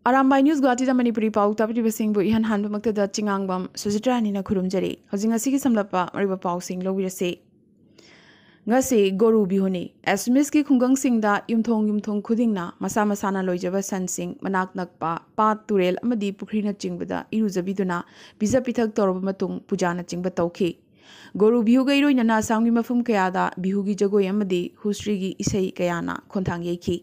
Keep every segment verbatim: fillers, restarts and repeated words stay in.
Arambai news ꯒꯨꯋꯥꯍꯥꯇꯤꯗ Manipuri ꯄꯥꯎ ꯇꯥꯕꯤꯔꯤꯕꯁꯤꯡꯕꯨ ꯏꯍꯥꯟ ꯍꯥꯟꯕꯃꯛꯇꯗ ꯆꯤꯉꯥꯡꯕꯝ ꯁꯨꯖꯤꯇ꯭ꯔꯥꯅꯤꯅ ꯈꯨꯔꯨꯝꯖꯔꯤ꯫ ꯍꯧꯖꯤꯛ ꯉꯁꯤꯒꯤ ꯁꯝꯂꯞꯄ ꯃꯔꯨꯑꯣꯏꯕ ꯄꯥꯎꯁꯤꯡ ꯂꯧꯕꯤꯔꯁꯤ꯫ ꯉꯁꯤ ꯒꯣꯔꯨ ꯕꯤꯍꯨꯅꯤ꯫ ꯑꯦꯁꯃꯤꯁꯀꯤ ꯈꯨꯡꯒꯪꯁꯤꯡꯗ ꯌꯨꯝꯊꯣꯡ ꯌꯨꯝꯊꯣꯡ ꯈꯨꯗꯤꯡꯅ ꯃꯁꯥ ꯃꯁꯥꯅ ꯂꯣꯏꯖꯕ ꯁꯟꯁꯤꯡ, ꯃꯅꯥꯛ ꯅꯛꯄ ꯄꯥꯠ, ꯇꯨꯔꯦꯜ ꯑꯃꯗꯤ ꯄꯨꯈ꯭ꯔꯤꯅꯆꯤꯡꯕꯗ ꯏꯔꯨꯖꯕꯤꯗꯨꯅ ꯄꯤꯖ ꯄꯤꯊꯛ ꯇꯧꯔꯕ ꯃꯇꯨꯡ ꯄꯨꯖꯥꯅꯆꯤꯡꯕ ꯇꯧꯈꯤ꯫ ꯒꯣꯔꯨ ꯕꯤꯍꯨꯒ ꯏꯔꯣꯏꯅꯅ ꯑꯁꯥꯝꯒꯤ ꯃꯐꯝ ꯀꯌꯥꯗ ꯕꯤꯍꯨꯒꯤ ꯖꯒꯣꯏ ꯑꯃꯗꯤ ꯍꯨꯁ꯭ꯔꯤꯒꯤ ꯏꯁꯩ ꯀꯌꯥꯅ ꯈꯣꯟꯊꯥꯡ ꯌꯩꯈꯤ꯫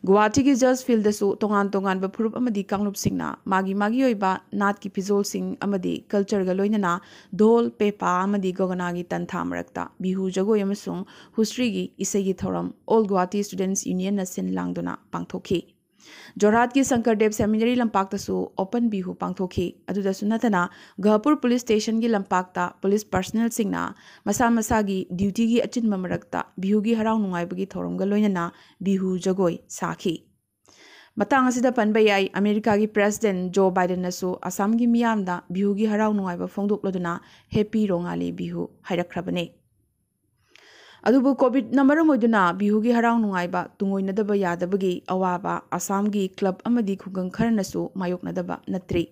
ꯒꯨꯋꯥꯍꯥꯇꯤꯒꯤ ꯖꯁ ꯐꯤꯜꯗꯁꯨ ꯇꯣꯉꯥꯟ ꯇꯣꯉꯥꯟꯕ ꯐꯨꯔꯨꯞ ꯑꯃꯗꯤ ꯀꯥꯡꯂꯨꯞꯁꯤꯡꯅ ꯃꯥꯒꯤ ꯃꯥꯒꯤ ꯑꯣꯏꯕ ꯅꯥꯠꯀꯤ ꯐꯤꯖꯣꯜꯁꯤꯡ ꯑꯃꯗꯤ ꯀꯜꯆꯔꯒ ꯂꯣꯏꯅꯅ ꯙꯣꯜ, ꯄꯦꯄꯥ ꯑꯃꯗꯤ ꯒꯣꯒꯅꯥꯒꯤ ꯇꯟꯊꯥ ꯃꯔꯛꯇ ꯕꯤꯍꯨ ꯖꯒꯣꯏ ꯑꯃꯁꯨꯡ ꯍꯨꯁ꯭ꯔꯤꯒꯤ ꯏꯁꯩꯒꯤ ꯊꯧꯔꯝ All Guwahati Students Unionꯅ ꯁꯤꯟ ꯂꯥꯡꯗꯨꯅ ꯄꯥꯡꯊꯣꯛꯈꯤ꯫ ꯖꯣꯔꯍꯥꯠꯀꯤ ꯁꯪꯀꯔꯗꯦꯕ ꯁꯦꯃꯤꯅꯔꯤ ꯂꯝꯄꯥꯛꯇꯁꯨ open ꯕꯤꯍꯨ ꯄꯥꯡꯊꯣꯛꯈꯤ꯫ ꯑꯗꯨꯗꯁꯨ ꯅꯠꯇꯅ ꯒꯍꯄꯨꯔ ꯄꯨꯂꯤꯁ ꯁ꯭ꯇꯦꯁꯟꯒꯤ ꯂꯝꯄꯥꯛꯇ ꯄꯨꯂꯤꯁ ꯄꯔꯁꯅꯦꯜꯁꯤꯡꯅ ꯃꯁꯥ ꯃꯁꯥꯒꯤ ꯗ꯭ꯌꯨꯇꯤꯒꯤ ꯑꯆꯤꯟꯕ ꯃꯔꯛꯇ ꯕꯤꯍꯨꯒꯤ ꯍꯔꯥꯎ ꯅꯨꯡꯉꯥꯏꯕꯒꯤ ꯊꯧꯔꯝꯒ ꯂꯣꯏꯅꯅ ꯕꯤꯍꯨ ꯖꯒꯣꯏ ꯁꯥꯈꯤ꯫ ꯃꯇꯥꯡ ꯑꯁꯤꯗ ꯄꯟꯕ ꯌꯥꯏ, ꯑꯃꯦꯔꯤꯀꯥꯒꯤ ꯄ꯭ꯔꯦꯁꯤꯗꯦꯟ ꯖꯣ ꯕꯥꯏꯗꯦꯟꯅꯁꯨ ꯑꯁꯥꯝꯒꯤ ꯃꯤꯌꯥꯝꯗ ꯕꯤꯍꯨꯒꯤ ꯍꯔꯥꯎ ꯅꯨꯡꯉꯥꯏꯕ ꯐꯣꯡꯗꯣꯛꯂꯗꯨꯅ ꯍꯦꯄꯤ ꯔꯣꯉꯥꯂꯤ ꯕꯤꯍꯨ ꯍꯥꯏꯔꯛꯈ꯭ꯔꯕꯅꯤ꯫ ꯑꯗꯨꯕꯨ ꯀꯣꯚꯤꯗꯅ ꯃꯔꯝ ꯑꯣꯏꯗꯨꯅ ꯕꯤꯍꯨꯒꯤ ꯍꯔꯥꯎ ꯅꯨꯡꯉꯥꯏꯕ ꯇꯨꯡꯑꯣꯏꯅꯗꯕ ꯌꯥꯗꯕꯒꯤ ꯑꯋꯥꯕ ꯑꯁꯥꯝꯒꯤ ꯀ꯭ꯂꯕ ꯑꯃꯗꯤ ꯈꯨꯡꯒꯪ ꯈꯔꯅꯁꯨ ꯃꯥꯌꯣꯛꯅꯗꯕ ꯅꯠꯇ꯭ꯔꯤ꯫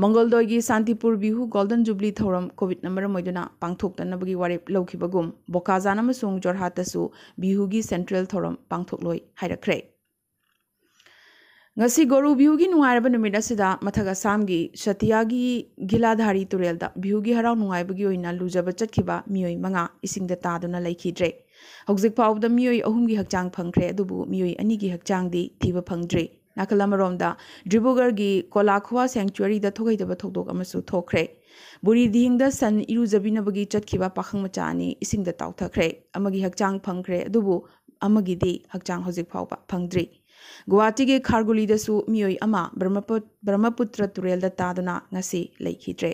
ꯃꯪꯒꯣꯜꯗꯣꯏꯒꯤ ꯁꯥꯟꯇꯤꯄꯨꯔ ꯕꯤꯍꯨ ꯒꯣꯜꯗꯟ ꯖꯨꯕꯂꯤ ꯊꯧꯔꯝ ꯀꯣꯚꯤꯗꯅ ꯃꯔꯝ ꯑꯣꯏꯗꯨꯅ ꯄꯥꯡꯊꯣꯛꯇꯅꯕꯒꯤ ꯋꯥꯔꯦꯞ ꯂꯧꯈꯤꯕꯒꯨꯝ, ꯕꯣꯀꯥꯖꯥꯟ ꯑꯃꯁꯨꯡ ꯖꯣꯔꯍꯥꯠꯇꯁꯨ ꯕꯤꯍꯨꯒꯤ ꯁꯦꯟꯇ꯭ꯔꯦꯜ ꯊꯧꯔꯝ ꯄꯥꯡꯊꯣꯛꯂꯣꯏ ꯍꯥꯏꯔꯛꯈ꯭ꯔꯦ꯫ ꯉꯁꯤ ꯒꯣꯔꯨ ꯕꯤꯍꯨꯒꯤ ꯅꯨꯡꯉꯥꯏꯔꯕ ꯅꯨꯃꯤꯠ ꯑꯁꯤꯗ ꯃꯊꯛ ꯑꯁꯥꯝꯒꯤ ꯁꯇꯤꯌꯥꯒꯤ ꯒꯤꯂꯥꯙꯥꯔꯤ ꯇꯨꯔꯦꯜꯗ ꯕꯤꯍꯨꯒꯤ ꯍꯔꯥꯎ ꯅꯨꯡꯉꯥꯏꯕꯒꯤ ꯑꯣꯏꯅ ꯂꯨꯖꯕ ꯆꯠꯈꯤꯕ ꯃꯤꯑꯣꯏ ꯃꯉꯥ ꯏꯁꯤꯡꯗ ꯇꯥꯗꯨꯅ ꯂꯩꯈꯤꯗ꯭ꯔꯦ꯫ ꯍꯧꯖꯤꯛ ꯐꯥꯎꯕꯗ ꯃꯤꯑꯣꯏ ꯑꯍꯨꯝꯒꯤ ꯍꯛꯆꯥꯡ ꯐꯪꯈ꯭ꯔꯦ, ꯑꯗꯨꯕꯨ ꯃꯤꯑꯣꯏ ꯑꯅꯤꯒꯤ ꯍꯛꯆꯥꯡꯗꯤ ꯊꯤꯕ ꯐꯪꯗ꯭ꯔꯤ꯫ ꯅꯥꯀꯜ ꯑꯃꯔꯣꯝꯗ, ꯗ꯭ꯔꯤꯕꯨꯒꯔꯒꯤ ꯀꯣꯂꯥꯈꯨꯋꯥ sanctuaryꯗ ꯊꯣꯛꯍꯩꯗꯕ ꯊꯧꯗꯣꯛ ꯑꯃꯁꯨ ꯊꯣꯛꯈ꯭ꯔꯦ꯫ ꯕꯨꯔꯤꯗꯤꯍꯤꯡꯗ ꯁꯟ ꯏꯔꯨꯖꯕꯤꯅꯕꯒꯤ ꯆꯠꯈꯤꯕ ꯄꯥꯈꯪ ꯃꯆꯥ ꯑꯅꯤ ꯏꯁꯤꯡꯗ ꯇꯥꯎꯊꯈ꯭ꯔꯦ꯫ ꯑꯃꯒꯤ ꯍꯛꯆꯥꯡ ꯐꯪꯈ꯭ꯔꯦ, ꯑꯗꯨꯕꯨ ꯑꯃꯒꯤꯗꯤ ꯍꯛꯆꯥꯡ ꯍꯧꯖꯤꯛ ꯐꯥꯎꯕ ꯐꯪꯗ꯭ꯔꯤ꯫ ꯒꯨꯋꯥꯍꯥꯇꯤꯒꯤ ꯈꯥꯔꯒꯨꯂꯤꯗꯁꯨ ꯃꯤꯑꯣꯏ ꯑꯃ ꯕ꯭ꯔꯍ꯭ꯃꯄꯨ-, ꯕ꯭ꯔꯍ꯭ꯃꯄꯨꯇ꯭ꯔ ꯇꯨꯔꯦꯜꯗ ꯇꯥꯗꯨꯅ ꯉꯁꯤ ꯂꯩꯈꯤꯗ꯭ꯔꯦ꯫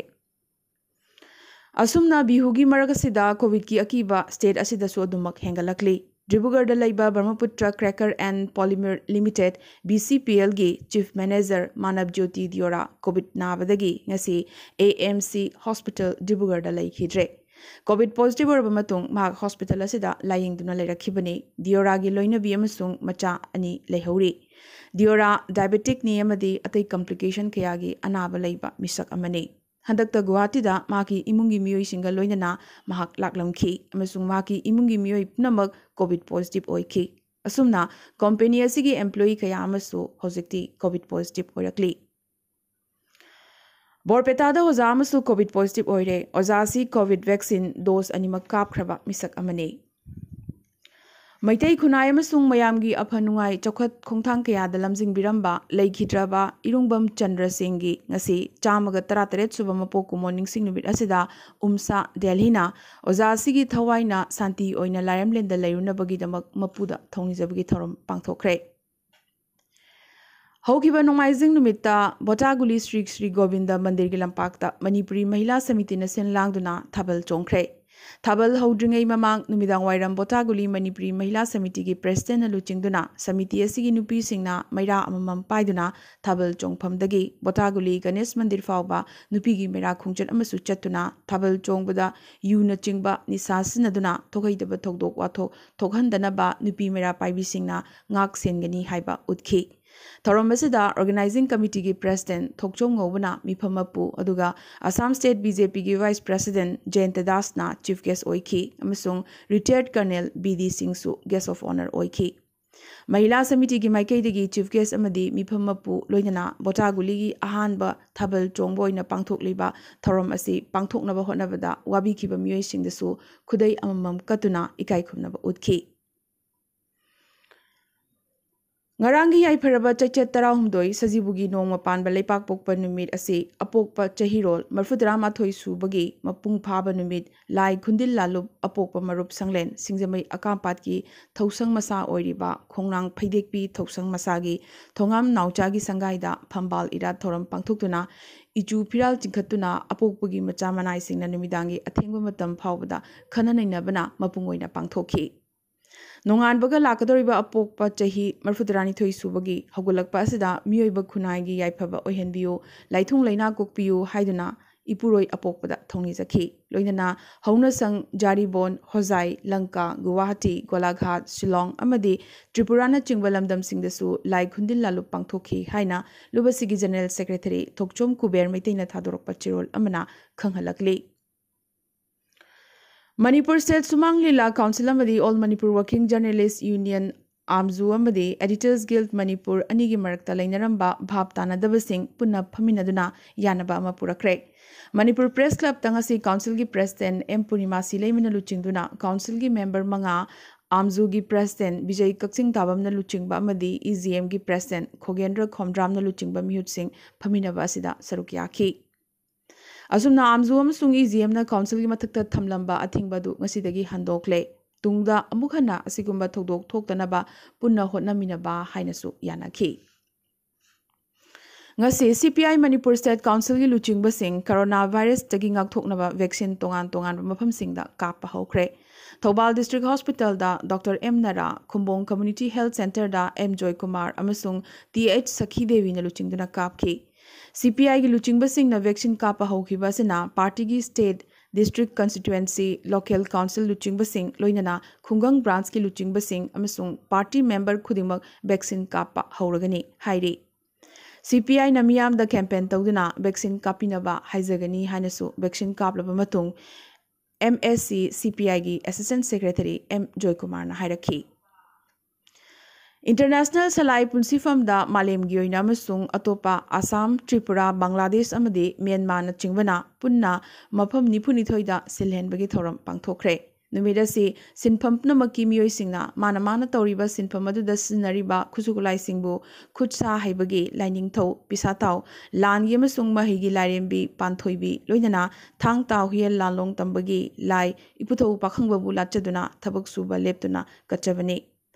ꯑꯁꯨꯝꯅ ꯕꯤꯍꯨꯒꯤ ꯃꯔꯛ ꯑꯁꯤꯗ ꯀꯣꯚꯤꯗꯀꯤ ꯑꯀꯤꯕ ꯁ꯭ꯇꯦꯠ ꯑꯁꯤꯗꯁꯨ ꯑꯗꯨꯃꯛ ꯍꯦꯟꯒꯠꯂꯛꯂꯤ꯫ ꯗ꯭ꯔꯤꯕꯨꯒꯔꯗ ꯂꯩꯕ Brahmaputra Cracker and Polymer Limited, BCPLꯒꯤ ꯆꯤꯐ ꯃꯦꯅꯦꯖꯔ ꯃꯥꯅꯕ ꯖ꯭ꯌꯣꯇꯤ ꯗꯤꯌꯣꯔꯥ ꯀꯣꯚꯤꯗ ꯅꯥꯕꯗꯒꯤ ꯉꯁꯤ AMC ꯍꯣꯁꯄꯤꯇꯥꯜ ꯗ꯭ꯔꯤꯕꯨꯒꯔꯗ ꯂꯩꯈꯤꯗ꯭ꯔꯦ꯫ ꯀꯣꯚꯤꯗ ꯄꯣꯖꯤꯇꯤꯚ ꯑꯣꯏꯔꯕ ꯃꯇꯨꯡ ꯃꯍꯥꯛ ꯍꯣꯁꯄꯤꯇꯥꯜ ꯑꯁꯤꯗ ꯂꯥꯌꯦꯡꯗꯨꯅ ꯂꯩꯔꯛꯈꯤꯕꯅꯤ꯫ ꯗꯤꯌꯣꯔꯥꯒꯤ ꯂꯣꯏꯅꯕꯤ ꯑꯃꯁꯨꯡ ꯃꯆꯥ ꯑꯅꯤ ꯂꯩꯍꯧꯔꯤ꯫ ꯗꯤꯌꯣꯔꯥ ꯗꯥꯏꯕꯦꯇꯤꯛꯅꯤ ꯑꯃꯗꯤ ꯑꯇꯩ ꯀꯝꯄ꯭ꯂꯤꯀꯦꯁꯟ ꯀꯌꯥꯒꯤ ꯑꯅꯥꯕ ꯂꯩꯕ ꯃꯤꯁꯛ ꯑꯃꯅꯤ꯫ ꯍꯟꯗꯛꯇ ꯒꯨꯋꯥꯍꯥꯇꯤꯗ ꯃꯍꯥꯛꯀꯤ ꯏꯃꯨꯡꯒꯤ ꯃꯤꯑꯣꯏꯁꯤꯡꯒ ꯂꯣꯏꯅꯅ ꯃꯍꯥꯛ ꯂꯥꯛꯂꯝꯈꯤ ꯑꯃꯁꯨꯡ ꯃꯍꯥꯛꯀꯤ ꯏꯃꯨꯡꯒꯤ ꯃꯤꯑꯣꯏ ꯄꯨꯝꯅꯃꯛ ꯀꯣꯚꯤꯗ ꯄꯣꯖꯤꯇꯤꯚ ꯑꯣꯏꯈꯤ꯫ ꯑꯁꯨꯝꯅ ꯀꯝꯄꯦꯅꯤ ꯑꯁꯤꯒꯤ ꯑꯦꯝꯄ꯭ꯂꯣꯌꯤ ꯀꯌꯥ ꯑꯃꯁꯨ ꯍꯧꯖꯤꯛꯇꯤ ꯀꯣꯚꯤꯗ ꯄꯣꯖꯤꯇꯤꯚ ꯑꯣꯏꯔꯛꯂꯤ꯫ ꯕꯣꯔꯄꯦꯇꯥꯗ ꯑꯣꯖꯥ ꯑꯃꯁꯨ ꯀꯣꯚꯤꯗ ꯄꯣꯖꯤꯇꯤꯚ ꯑꯣꯏꯔꯦ꯫ ꯑꯣꯖꯥ ꯑꯁꯤ ꯀꯣꯚꯤꯗ ꯚꯦꯛꯁꯤꯟ ꯗꯣꯁ ꯑꯅꯤꯃꯛ ꯀꯥꯞꯈ꯭ꯔꯕ ꯃꯤꯁꯛ ꯑꯃꯅꯤ꯫ ꯃꯩꯇꯩ ꯈꯨꯟꯅꯥꯏ ꯑꯃꯁꯨꯡ ꯃꯌꯥꯝꯒꯤ ꯑꯐ ꯅꯨꯡꯉꯥꯏ ꯆꯥꯎꯈꯠ ꯈꯣꯡꯊꯥꯡ ꯀꯌꯥꯗ ꯂꯝꯖꯤꯡꯕꯤꯔꯝꯕ ꯂꯩꯈꯤꯗ꯭ꯔꯕ ꯏꯔꯨꯡꯕꯝ ꯆꯟꯗ꯭ꯔ ꯁꯤꯡꯒꯤ ꯉꯁꯤ ꯆꯥꯝꯃꯒ ꯇꯔꯥꯇꯔꯦꯠ ꯁꯨꯕ ꯃꯄꯣꯛ ꯀꯨꯝꯑꯣꯟ ꯅꯤꯡꯁꯤꯡ ꯅꯨꯃꯤꯠ ꯑꯁꯤꯗ ꯎꯝꯁꯥ ꯗꯦꯜꯍꯤꯅ ꯑꯣꯖꯥ ꯑꯁꯤꯒꯤ ꯊꯋꯥꯏꯅ ꯁꯥꯟꯇꯤ ꯑꯣꯏꯅ ꯂꯥꯏꯔꯦꯝꯂꯦꯟꯗ ꯂꯩꯔꯨꯅꯕꯒꯤꯗꯃꯛ ꯃꯄꯨꯗ ꯊꯧꯅꯤꯖꯕꯒꯤ ꯊꯧꯔꯝ ꯄꯥꯡꯊꯣꯛꯈ꯭ꯔꯦ꯫ ꯍꯧꯈꯤꯕ ꯅꯣꯡꯃꯥꯏꯖꯤꯡ ꯅꯨꯃꯤꯠꯇ ꯕꯣꯇꯥꯒꯨꯂꯤ ꯁ꯭ꯔꯤ ꯁ꯭ꯔꯤ ꯒꯣꯕꯤꯟꯗ ꯃꯟꯗꯤꯔꯒꯤ ꯂꯝꯄꯥꯛꯇ ꯃꯅꯤꯄꯨꯔꯤ ꯃꯍꯤꯂꯥ ꯁꯃꯤꯇꯤꯅ ꯁꯤꯟ ꯂꯥꯡꯗꯨꯅ ꯊꯥꯕꯜ ꯆꯣꯡꯈ꯭ꯔꯦ꯫ ꯊꯥꯕꯜ ꯍꯧꯗ꯭ꯔꯤꯉꯩ ꯃꯃꯥꯡ ꯅꯨꯃꯤꯗꯥꯡ ꯋꯥꯏꯔꯝ ꯕꯣꯇꯥꯒꯨꯂꯤ ꯃꯅꯤꯄꯨꯔꯤ ꯃꯍꯤꯂꯥ ꯁꯃꯤꯇꯤꯒꯤ ꯄ꯭ꯔꯦꯁꯤꯗꯦꯟꯠꯅ ꯂꯨꯆꯤꯡꯗꯨꯅ ꯁꯃꯤꯇꯤ ꯑꯁꯤꯒꯤ ꯅꯨꯄꯤꯁꯤꯡꯅ ꯃꯩꯔꯥ ꯑꯃꯃꯝ ꯄꯥꯏꯗꯨꯅ ꯊꯥꯕꯜ ꯆꯣꯡꯐꯝꯗꯒꯤ ꯕꯣꯇꯥꯒꯨꯂꯤ ꯒꯅꯦꯁ ꯃꯟꯗꯤꯔ ꯐꯥꯎꯕ ꯅꯨꯄꯤꯒꯤ ꯃꯩꯔꯥ ꯈꯣꯡꯆꯠ ꯑꯃꯁꯨ ꯆꯠꯇꯨꯅ ꯊꯥꯕꯜ ꯆꯣꯡꯕꯗ ꯌꯨꯅꯆꯤꯡꯕ ꯅꯤꯁꯥ ꯁꯤꯖꯤꯟꯅꯗꯨꯅ ꯊꯣꯛꯍꯩꯗꯕ ꯊꯧꯗꯣꯛ ꯋꯥꯊꯣꯛ ꯊꯣꯛꯍꯟꯗꯅꯕ ꯅꯨꯄꯤ ꯃꯩꯔꯥ ꯄꯥꯏꯕꯤꯁꯤꯡꯅ ꯉꯥꯛ ꯁꯦꯟꯒꯅꯤ ꯍꯥꯏꯕ ꯎꯠꯈꯤ꯫ ꯊꯧꯔꯝ ꯑꯁꯤꯗ ꯑꯣꯔꯒꯅꯥꯏꯖꯤꯡ ꯀꯃꯤꯇꯤꯒꯤ ꯄ꯭ꯔꯦꯁꯤꯗꯦꯟꯠ ꯊꯣꯛꯆꯣꯝ ꯉꯧꯕꯅ ꯃꯤꯐꯝ ꯃꯄꯨ, ꯑꯗꯨꯒ ꯑꯁꯥꯝ ꯁ꯭ꯇꯦꯠ ꯕꯤ ꯖꯦ ꯄꯤꯒꯤ ꯚꯥꯏꯁ ꯄ꯭ꯔꯦꯁꯤꯗꯦꯟꯠ ꯖꯌꯟꯇ ꯗꯥꯁꯅ ꯆꯤꯐ ꯒꯦꯁ ꯑꯣꯏꯈꯤ ꯑꯃꯁꯨꯡ ꯔꯤꯇꯥꯌꯔꯗ ꯀꯔꯅꯦꯜ ꯕꯤ ꯗꯤ ꯁꯤꯡꯁꯨ ꯒꯦꯁ ꯑꯣꯐ ꯑꯣꯅꯔ ꯑꯣꯏꯈꯤ꯫ ꯃꯍꯤꯂꯥ ꯁꯃꯤꯇꯤꯒꯤ ꯃꯥꯏꯀꯩꯗꯒꯤ ꯆꯤꯐ ꯒꯦꯁ ꯑꯃꯗꯤ ꯃꯤꯐꯝ ꯃꯄꯨ ꯂꯣꯏꯅꯅ ꯕꯣꯇꯥꯒꯨꯂꯤꯒꯤ ꯑꯍꯥꯟꯕ ꯊꯥꯕꯜ ꯆꯣꯡꯕ ꯑꯣꯏꯅ ꯄꯥꯡꯊꯣꯛꯂꯤꯕ ꯊꯧꯔꯝ ꯑꯁꯤ ꯄꯥꯡꯊꯣꯛꯅꯕ ꯍꯣꯠꯅꯕꯗ ꯋꯥꯕꯤꯈꯤꯕ ꯃꯤꯑꯣꯏꯁꯤꯡꯗꯁꯨ ꯈꯨꯗꯩ ꯑꯃꯃꯝ ꯀꯠꯇꯨꯅ ꯏꯀꯥꯏ ꯈꯨꯝꯅꯕ ꯎꯠꯈꯤ꯫ ꯉꯔꯥꯡꯒꯤ ꯌꯥꯏꯐꯔꯕ ꯆꯩꯆꯠ ꯇꯔꯥꯍꯨꯝꯗꯣꯏ ꯁꯖꯤꯕꯨꯒꯤ ꯅꯣꯡꯃ ꯄꯥꯟꯕ ꯂꯩꯄꯥꯛꯄꯣꯛꯄ ꯅꯨꯃꯤꯠ ꯑꯁꯤ ꯑꯄꯣꯛꯄ ꯆꯍꯤꯔꯣꯜ ꯃꯔꯤꯐꯨꯇꯔꯥꯃꯥꯊꯣꯏ ꯁꯨꯕꯒꯤ ꯃꯄꯨꯡ ꯐꯥꯕ ꯅꯨꯃꯤꯠ, ꯂꯥꯏ ꯈꯨꯟꯗꯤꯜ ꯂꯥꯂꯨꯞ ꯑꯄꯣꯛꯄ ꯃꯔꯨꯞ ꯁꯪꯂꯦꯟ ꯁꯤꯡꯖꯃꯩ ꯑꯀꯥꯝꯄꯥꯠꯀꯤ ꯊꯧꯁꯪ ꯃꯁꯥ ꯑꯣꯏꯔꯤꯕ ꯈꯣꯡꯅꯥꯡ ꯐꯩꯗꯦꯛꯄꯤ ꯊꯧꯁꯪ ꯃꯁꯥꯒꯤ ꯊꯣꯉꯥꯝ ꯅꯥꯎꯆꯥꯒꯤ ꯁꯪꯒꯥꯏꯗ ꯐꯝꯕꯥꯜ ꯏꯔꯥꯠ ꯊꯧꯔꯝ ꯄꯥꯡꯊꯣꯛꯇꯨꯅ ꯏꯆꯨ ꯐꯤꯔꯥꯜ ꯆꯤꯡꯈꯠꯇꯨꯅ ꯑꯄꯣꯛꯄꯒꯤ ꯃꯆꯥ ꯃꯅꯥꯏꯁꯤꯡꯅ ꯅꯨꯃꯤꯗꯥꯡꯒꯤ ꯑꯊꯦꯡꯕ ꯃꯇꯝ ꯐꯥꯎꯕꯗ ꯈꯟꯅ ꯅꯩꯅꯕꯅ ꯃꯄꯨꯡ ꯑꯣꯏꯅ ꯄꯥꯡꯊꯣꯛꯈꯤ꯫ ꯅꯣꯡꯉꯥꯟꯕꯒ ꯂꯥꯛꯀꯗꯧꯔꯤꯕ ꯑꯄꯣꯛꯄ ꯆꯍꯤ ꯃꯔꯤꯐꯨꯇꯔꯥꯅꯤꯊꯣꯏ ꯁꯨꯕꯒꯤ ꯍꯧꯒꯠꯂꯛꯄ ꯑꯁꯤꯗ ꯃꯤꯑꯣꯏꯕ ꯈꯨꯟꯅꯥꯏꯒꯤ ꯌꯥꯏꯐꯕ ꯑꯣꯏꯍꯟꯕꯤꯌꯨ, ꯂꯥꯏꯊꯨꯡ ꯂꯩꯅꯥ ꯀꯣꯛꯄꯤꯌꯨ ꯍꯥꯏꯗꯨꯅ ꯏꯄꯨꯔꯣꯏ ꯑꯄꯣꯛꯄꯗ ꯊꯧꯅꯤꯖꯈꯤ꯫ ꯂꯣꯏꯅꯅ ꯍꯧꯅꯁꯪ, ꯖꯥꯔꯤꯕꯣꯟ, ꯍꯣꯖꯥꯏ, ꯂꯪꯀꯥ, ꯒꯨꯋꯥꯍꯥꯇꯤ, ꯒꯣꯂꯥꯘꯥꯠ, ꯁꯤꯂꯣꯡ ꯑꯃꯗꯤ ꯇ꯭ꯔꯤꯄꯨꯔꯥꯅꯆꯤꯡꯕ ꯂꯝꯗꯝꯁꯤꯡꯗꯁꯨ ꯂꯥꯏ ꯈꯨꯟꯗꯤꯜ ꯂꯥꯂꯨꯞ ꯄꯥꯡꯊꯣꯛꯈꯤ ꯍꯥꯏꯅ ꯂꯨꯕꯁꯤꯒꯤ General Secretary ꯊꯣꯛꯆꯣꯝ ꯀꯨꯕꯦꯔ ꯃꯩꯇꯩꯅ ꯊꯥꯗꯣꯔꯛꯄ ꯆꯦꯔꯣꯜ ꯑꯃꯅ ꯈꯪꯍꯜꯂꯛꯂꯤ꯫ ꯃꯅꯤꯄꯨꯔ State ꯁꯨꯃꯥꯡ ꯂꯤꯂꯥ Council ꯑꯃꯗꯤ All Manipur Working Journalist Union, ꯑꯥꯝꯖꯨ, ꯑꯃꯗꯤ Editors Guild ꯃꯅꯤꯄꯨꯔ ꯑꯅꯤꯒꯤ ꯃꯔꯛꯇ ꯂꯩꯅꯔꯝꯕ ꯚꯥꯞ ꯇꯥꯅꯗꯕꯁꯤꯡ ꯄꯨꯟꯅ ꯐꯝꯃꯤꯟꯅꯗꯨꯅ ꯌꯥꯅꯕ ꯑꯃ ꯄꯨꯔꯛꯈ꯭ꯔꯦ꯫ ꯃꯅꯤꯄꯨꯔ Press Clubꯇ ꯉꯁꯤ Councilꯒꯤ President ꯑꯦꯝ ꯄꯨꯔꯅꯤꯃꯥ ꯁꯤꯂꯩꯃꯅ ꯂꯨꯆꯤꯡꯗꯨꯅ Councilꯒꯤ member ꯃꯉꯥ, ꯑꯥꯝꯖꯨꯒꯤ President ꯕꯤꯖꯩ ꯀꯛꯆꯤꯡ ꯇꯥꯕꯝꯅ ꯂꯨꯆꯤꯡꯕ ꯑꯃꯗꯤ EGMꯒꯤ President ꯈꯣꯒꯦꯟꯗ꯭ꯔ ꯈꯣꯝꯗ꯭ꯔꯥꯝꯅ ꯂꯨꯆꯤꯡꯕ ꯃꯤꯍꯨꯠꯁꯤꯡ ꯐꯝꯃꯤꯟꯅꯕ ꯑꯁꯤꯗ ꯁꯔꯨꯛ ꯌꯥꯈꯤ꯫ ꯑꯁꯨꯝꯅ ꯑꯥꯝꯖꯨ ꯑꯃꯁꯨꯡ EGMꯅ Councilꯒꯤ ꯃꯊꯛꯇ ꯊꯝꯂꯝꯕ ꯑꯊꯤꯡꯕ ꯑꯗꯨ ꯉꯁꯤꯗꯒꯤ ꯍꯟꯗꯣꯛꯂꯦ꯫ ꯇꯨꯡꯗ ꯑꯃꯨꯛ ꯍꯟꯅ ꯑꯁꯤꯒꯨꯝꯕ ꯊꯧꯗꯣꯛ ꯊꯣꯛꯇꯅꯕ ꯄꯨꯟꯅ ꯍꯣꯠꯅꯃꯤꯟꯅꯕ ꯍꯥꯏꯅꯁꯨ ꯌꯥꯅꯈꯤ꯫ ꯉꯁꯤ CPI ꯃꯅꯤꯄꯨꯔ State Councilꯒꯤ ꯂꯨꯆꯤꯡꯕꯁꯤꯡ corona virusꯇꯒꯤ ꯉꯥꯛꯊꯣꯛꯅꯕ vaccine ꯇꯣꯉꯥꯟ ꯇꯣꯉꯥꯟꯕ ꯃꯐꯝꯁꯤꯡꯗ ꯀꯥꯞꯄ ꯍꯧꯈ꯭ꯔꯦ꯫ ꯊꯧꯕꯥꯜ District Hospitalꯗ doctor M Nara, Khumbong Community Health Centreꯗ ꯑꯦꯝ ꯖꯣꯏꯀꯨꯃꯥꯔ ꯑꯃꯁꯨꯡ ꯇꯤ ꯑꯩꯆ ꯁꯈꯤꯗꯦꯕꯤꯅ ꯂꯨꯆꯤꯡꯗꯨꯅ ꯀꯥꯞꯈꯤ꯫ CPIꯒꯤ ꯂꯨꯆꯤꯡꯕꯁꯤꯡꯅ vaccine ꯀꯥꯞꯄ ꯍꯧꯈꯤꯕ ꯑꯁꯤꯅ partyꯒꯤ state, district constituency, local council ꯂꯨꯆꯤꯡꯕꯁꯤꯡ ꯂꯣꯏꯅꯅ ꯈꯨꯡꯒꯪ branchꯀꯤ ꯂꯨꯆꯤꯡꯕꯁꯤꯡ ꯑꯃꯁꯨꯡ party member ꯈꯨꯗꯤꯡꯃꯛ vaccine ꯀꯥꯞꯄ ꯍꯧꯔꯒꯅꯤ ꯍꯥꯏꯔꯤ꯫ CPIꯅ ꯃꯤꯌꯥꯝꯗ campaign ꯇꯧꯗꯨꯅ vaccine ꯀꯥꯞꯄꯤꯅꯕ ꯍꯥꯏꯖꯒꯅꯤ ꯍꯥꯏꯅꯁꯨ vaccine ꯀꯥꯞꯂꯕ ꯃꯇꯨꯡ MSC CPIꯒꯤ Assistant Secretary ꯑꯦꯝ ꯖꯣꯏꯀꯨꯃꯥꯔꯅ ꯍꯥꯏꯔꯛꯈꯤ꯫ International ꯁꯂꯥꯏ ꯄꯨꯟꯁꯤꯐꯝꯗ ꯃꯥꯂꯦꯝꯒꯤ ꯑꯣꯏꯅ ꯑꯃꯁꯨꯡ ꯑꯇꯣꯞꯄ ꯑꯁꯥꯝ, ꯇ꯭ꯔꯤꯄꯨꯔꯥ, ꯕꯪꯒ꯭ꯂꯥꯗꯦꯁ ꯑꯃꯗꯤ ꯃ꯭ꯌꯥꯟꯃꯥꯔꯅꯆꯤꯡꯕꯅ ꯄꯨꯟꯅ ꯃꯐꯝ ꯅꯤꯐꯨ ꯅꯤꯊꯣꯏꯗ ꯁꯤꯜꯍꯦꯟꯕꯒꯤ ꯊꯧꯔꯝ ꯄꯥꯡꯊꯣꯛꯈ꯭ꯔꯦ꯫ ꯅꯨꯃꯤꯠ ꯑꯁꯤ ꯁꯤꯟꯐꯝ ꯄꯨꯝꯅꯃꯛꯀꯤ ꯃꯤꯑꯣꯏꯁꯤꯡꯅ ꯃꯥꯅ ꯃꯥꯅ ꯇꯧꯔꯤꯕ ꯁꯤꯟꯐꯝ ꯑꯗꯨꯗ ꯁꯤꯖꯤꯟꯅꯔꯤꯕ ꯈꯨꯠꯁꯨ ꯈꯨꯠꯂꯥꯏꯁꯤꯡꯕꯨ ꯈꯨꯠ ꯁꯥ ꯍꯩꯕꯒꯤ, ꯂꯥꯏꯅꯤꯡꯊꯧ, ꯄꯤꯁꯥ ꯊꯥꯎ, ꯂꯥꯟꯒꯤ ꯑꯃꯁꯨꯡ ꯃꯍꯩꯒꯤ ꯂꯥꯏꯔꯦꯝꯕꯤ, ꯄꯥꯟꯊꯣꯏꯕꯤ, ꯂꯣꯏꯅꯅ ꯊꯥꯡ ꯇꯥ ꯍꯨꯌꯦꯟ ꯂꯥꯟꯂꯣꯡ ꯇꯝꯕꯒꯤ ꯂꯥꯏ ꯏꯄꯨꯊꯧ ꯄꯥꯈꯪꯕꯕꯨ ꯂꯥꯠꯆꯗꯨꯅ ꯊꯕꯛ ꯁꯨꯕ ꯂꯦꯞꯇꯨꯅ ꯀꯠꯆꯕꯅꯤ꯫